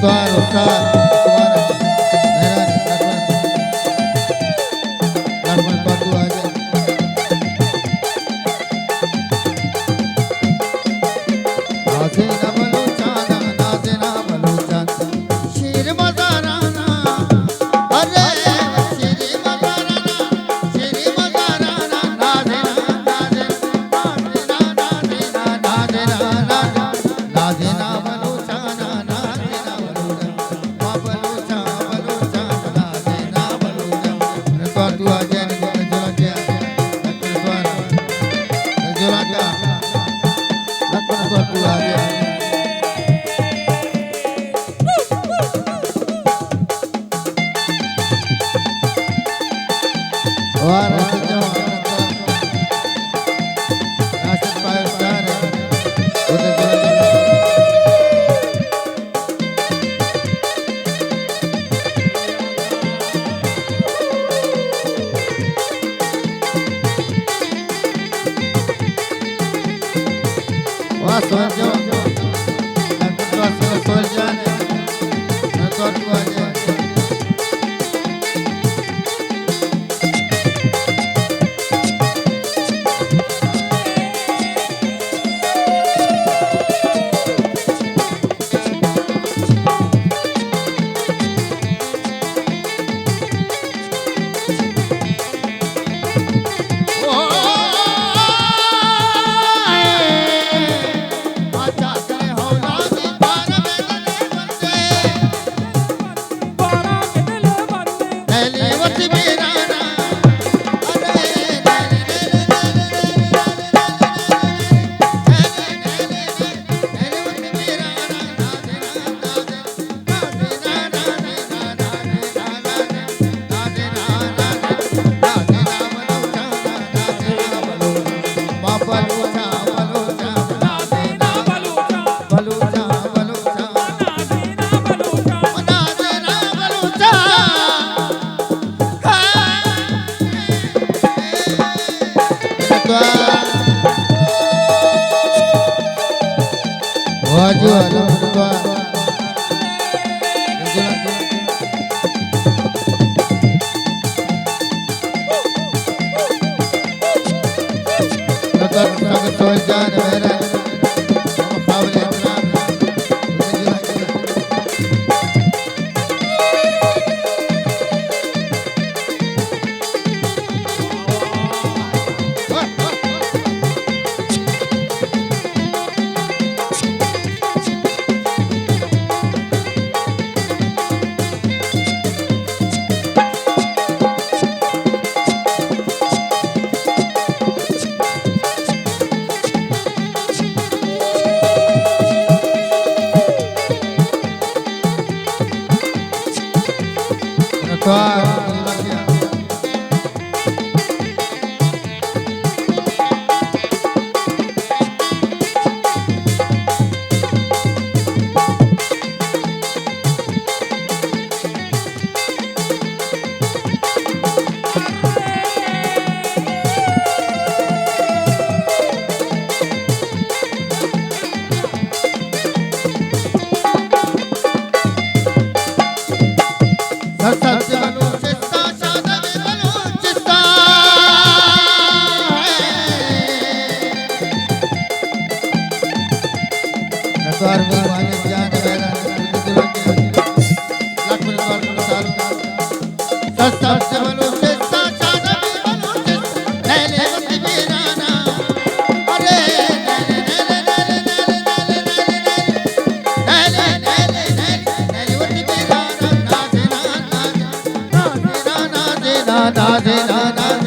توار استاد، توار مہران، لڑمن پردو آجا۔ نازینا بلوچانا، نازینا بلوچانا، شیر مزارانا، ارے شیر مزارانا، شیر مزارانا، نازینا، نازینا، نازینا، نازینا، نازینا، نازینا بلوچانا، نازینا بلوچانا۔ ما بلوچاں، بلوچاں، بلادے نا بلوچاں۔ تو تو آجے نی جوڑا کیا۔ تو تو آ۔ جوڑا کیا۔ تو تو آجے۔ واہ، راشد جوان۔ راشد فائیو اسٹار ہے۔ واہ سوجو، ڈاکٹر تو اصل سوجان ہے، نہ تو تو آ جائے۔ واجو الحمدللہ۔ سرسبز بلوچستان، شاداب بلوچستان۔ نثار بھائی والد جان میرا لکھ منت وار سال۔ سرسبز بلوچستان، شاداب بلوچستان، لیلے وتی بیرانا۔ ارے لیلے، لیلے، لیلے، لیلے، وتی بیرانا، نازینا، نازینا، نازینا، نازینا، نازینا۔